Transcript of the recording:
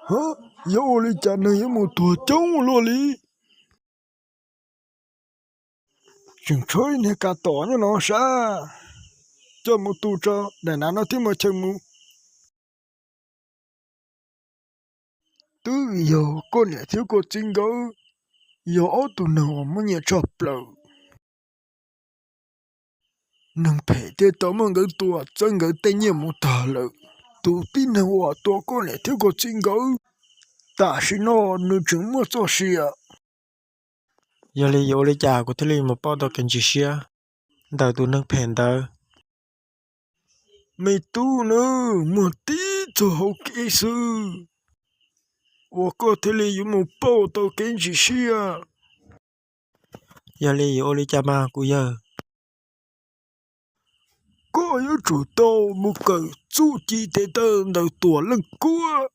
Ha, yuav ua li cas neeg yuav mus tuag coob ua luaj li? Tseem tshuav ib niag kav tom nyob no sab, coj mus tu tso, daim nav no thiab muaj chaw mus. Twb yog koj niam thiab koj txiv nkawd yog ob tug neeg uas muaj nyiaj tshaj plaws. Neeg phem thiaj tau muab nkawd tua txawb nkawd tej nyiaj mus tag lawm. Tus tib neeg uas tua koj niam thiab koj txiv nkawd, tam sim no nws tseem muaj txoj sia. Yog li yuav ua li cas kuv thiaj li mus pauj tau kev ntsis siab ntawm tus neeg phem ntawd? Me tub, nws muaj tib txoj hauv kev xwb uas koj thiaj li yuav mus pauj tau kev ntsis siab. Yog li yuav ua li cas mas kuv yawg? Koj yuav tsum tau mus kawm txuj ci tes taw ntawm Tuam Leej Kuab.